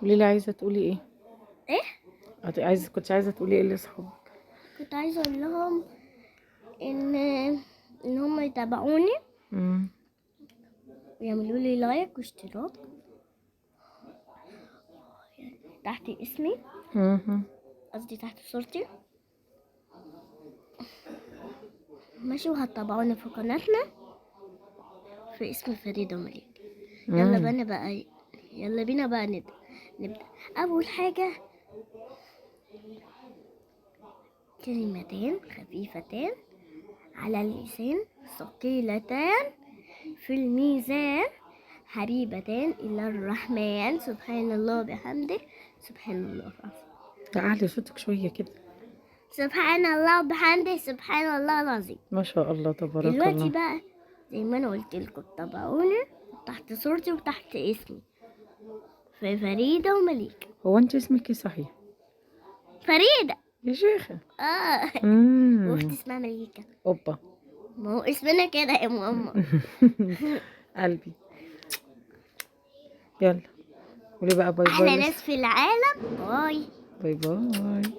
قولي لي عايزه تقولي ايه؟ ايه؟ عايزه، كنت عايزه تقولي ايه لاصحابك؟ كنت عايزه اقول لهم ان هم يتابعوني ويعملوا لي like واشتراك تحت اسمي، قصدي تحت صورتي، ماشي. وهتتابعونا في قناتنا في اسم فريدة ومليك. يلا بينا بقى، يلا بينا بقى نبدأ. أول حاجة كلمتين خفيفتان على اللسان، ثقيلتان في الميزان، حبيبتان إلى الرحمن، سبحان الله بحمده، سبحان الله العظيم. لا اعلي صوتك شوية كده. سبحان الله بحمده، سبحان الله العظيم. ما شاء الله تبارك دلوقتي الله. بقى زي ما انا قلت لكم تابعوني تحت صورتي وتحت اسمي في فريدة ومليك. هو انت اسمك ايه صحيح؟ فريدة. يا شيخة. اه. واختي اسمها مليكة. اوبا. ما هو اسمنا كده يا ماما. قلبي. يلا قولي بقى bye bye. احلى ناس في العالم. bye bye bye.